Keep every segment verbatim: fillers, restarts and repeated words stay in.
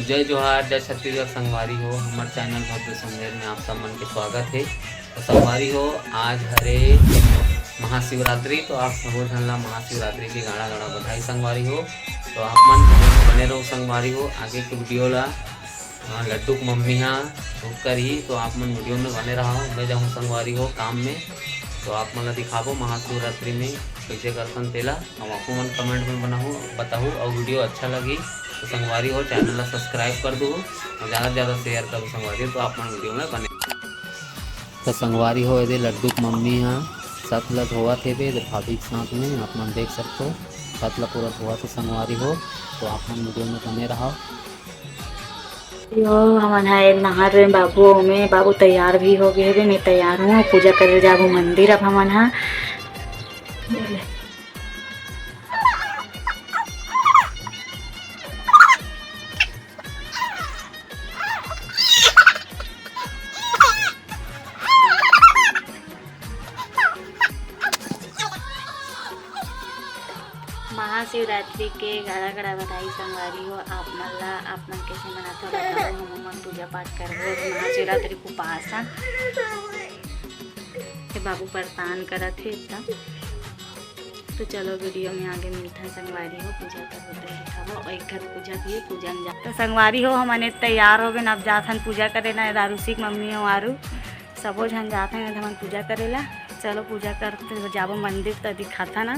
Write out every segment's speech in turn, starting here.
जय जोहार, जय छत्तीसगढ़ संगवारी हो, हमर चैनल भव्य संदेश में आप सब मन के स्वागत हे। तो संगवारी हो, आज हरे महाशिवरात्रि, तो आप सबो झन ला महाशिवरात्रि के गाड़ा गाड़ा बधाई संगवारी हो। तो आप मन video में बने रहो संगवारी हो, आगे के video ला, हाँ, लड्डू के मम्मी हा शूट करही, तो आप मन video में बने रहो। मैं जाहूँ संगवारी हो काम में, तो आप मन ला दिखाबो महाशिवरात्रि में कैसे करथन तेला। अब आपो मन comment में बनाहू, बताहू, और video अच्छा लगी तो संगवारी हो, channel ला subscribe कर दू और ज़्यादा से ज़्यादा share करू संगवारी हो, तो आप मन video में बने। तो संगवारी हो, एदे लड्डू के मम्मी हा सत ला धोवत हेबे, एदे भाभी के साथ में, आप मन देख सकथो, सत ला पूरा धोवत हे संगवारी हो, तो आप मन video में बने रहो। यो हमन हा नहात रहे बाबू, ओमे बाबू तैयार भी हो गए हेबे, मैं तैयार हूँ, पूजा करे जाबो मंदिर अब हमन हा। महाशिवरात्रि के गाड़ा गाड़ा बधाई संगवारी हो। आप मन ला, आप मन कैसे मनाथो बताओ। हम मन पूजा पाठ करबो, महाशिवरात्रि के उपासन के बाबू परतान करत हे एकदम। तो चलो video में आगे मिलथन संगवारी हो। पूजा करबो तो दिखाबो, और एक घर पूजा भी, पूजा में जा। तो संगवारी हो, हमन तैयार हो गए, अब जाथन पूजा करे ना, दारूसी के मम्मी हो आरू सबो झन जाथन, हमन पूजा करे ला। चलो पूजा करते जाबो मंदिर, तो दिखाथन ना।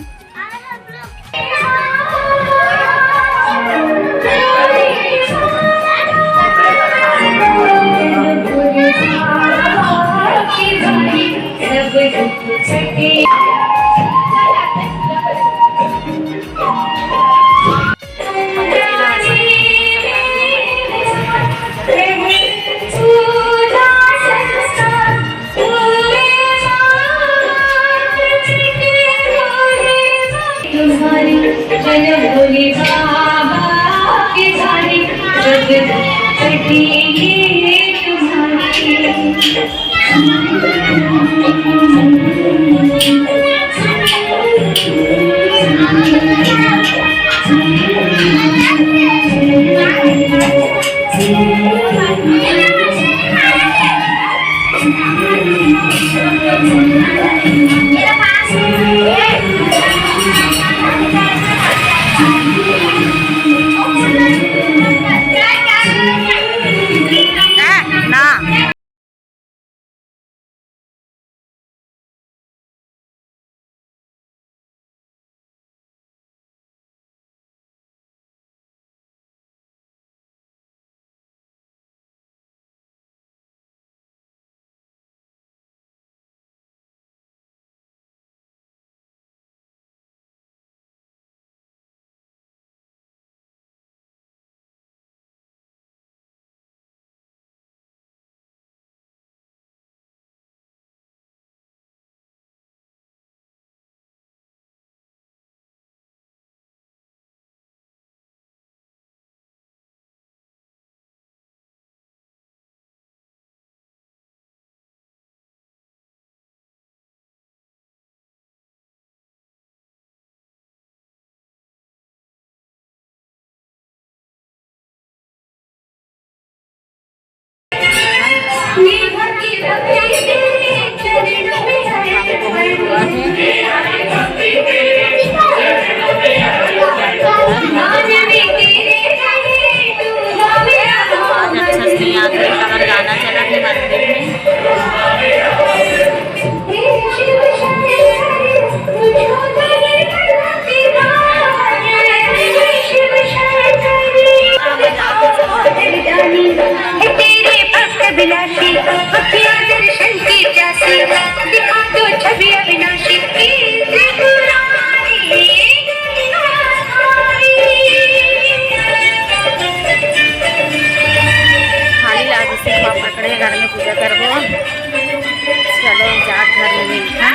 आज अच्छा से याद है, अगर गाना चला है मंदिर में। तेरे भक्त विलासी, अखियाँ दर्शन की प्यासी, दिखा दो छवि अविनाशी की त्रिपुरारी। थाली ला अभिषेक बाबा पकड़े, घर में पूजा करबो। चलो जात घर में मिलथन।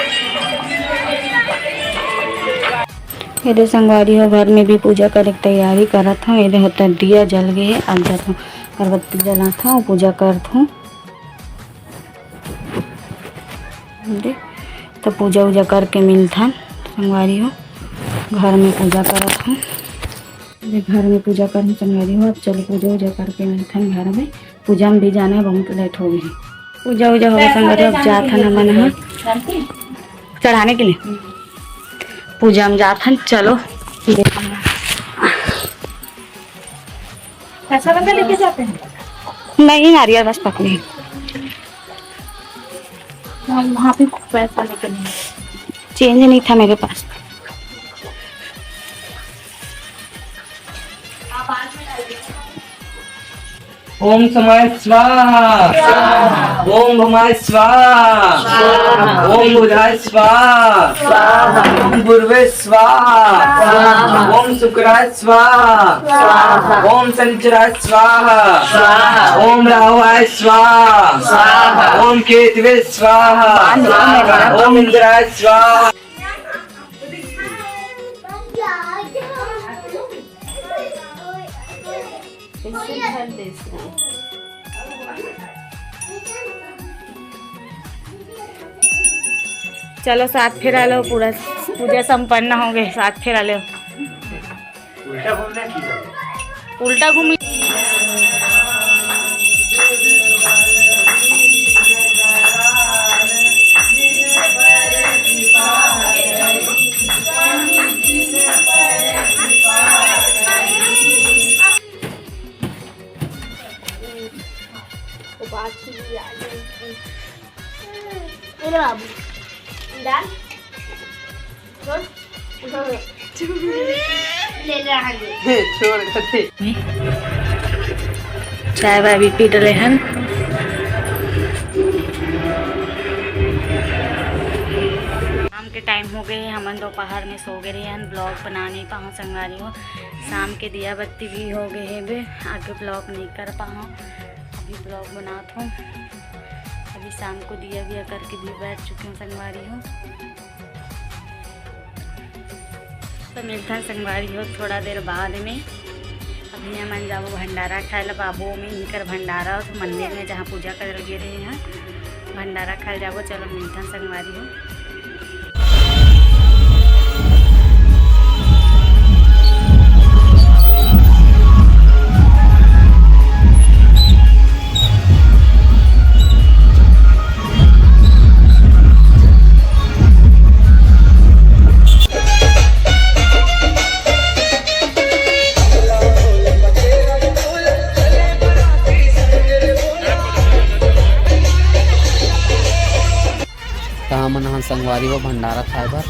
एदे संगवारी हो, घर में भी पूजा करे के तैयारी करत हूँ। एदे होता दिया जल गए हे, अब जात हूँ अगरबत्ती जलात हूँ, पूजा करत हूँ। दे, तो पूजा उजा करके मिलथन संगवारी हो, घर में पूजा करत हूँ। ये घर में पूजा करहूँ संगवारी हो। अब चलो पूजा उजा करके मिलथन घर में। पूजा में भी जाना है, बहुत लेट हो गई। पूजा उजा हो गए संगवारी हो, अब जाथन हमन ह चढ़ाने के लिए। पूजा में जाथन, चलो। पैसा बंदा लेके जाते हैं। नहीं, नारियल बस पकड़े। हम वहाँ पे पैसा लेके नहीं। चेंज नहीं था मेरे पास। ओम समाय स्वाहा। ओम भमाय स्वाहा। ओम बुधाय स्वाहा। ओम गुरुवे स्वाहा। ओम शुक्राय स्वाहा। ओम शनिचराय स्वाहा। ओम राहुवाय स्वाहा। ओम केतवे स्वाहा। ओम इंद्राय स्वाहा। चलो, सात फेरा लो, पूरा पूजा संपन्न हो गए। सात फेरा लो। उल्टा घूम ले, ठीक है। उल्टा घूम ले। ए रे बाबू, डाल। छोड़। ले ले, आगे। छोड़ दे। चाय वाय भी पी डले हन। शाम के टाइम हो गए हे, हमन दोपहर में सो गए रहे हन, ब्लॉग बना नहीं पाऊँ संगवारी हो। शाम के दिया बत्ती भी हो गए हे बे, आगे ब्लॉग नहीं कर पाऊँ। अभी ब्लॉग बनात हूँ। अभी शाम को दिया विया करके भी बैठ चुकी हूँ संगवारी हो। तो मिलथन संगवारी हो थोड़ा देर बाद में। अभी हमन जाबो भंडारा खाए ला, बाबू में इनकर भंडारा हो, तो मंदिर में जहाँ पूजा करे गे रहे हैं, भंडारा खाए जाबो। चलो मिलथन संगवारी हो। त हमन ह संगवारी हो भंडारा खाए बर।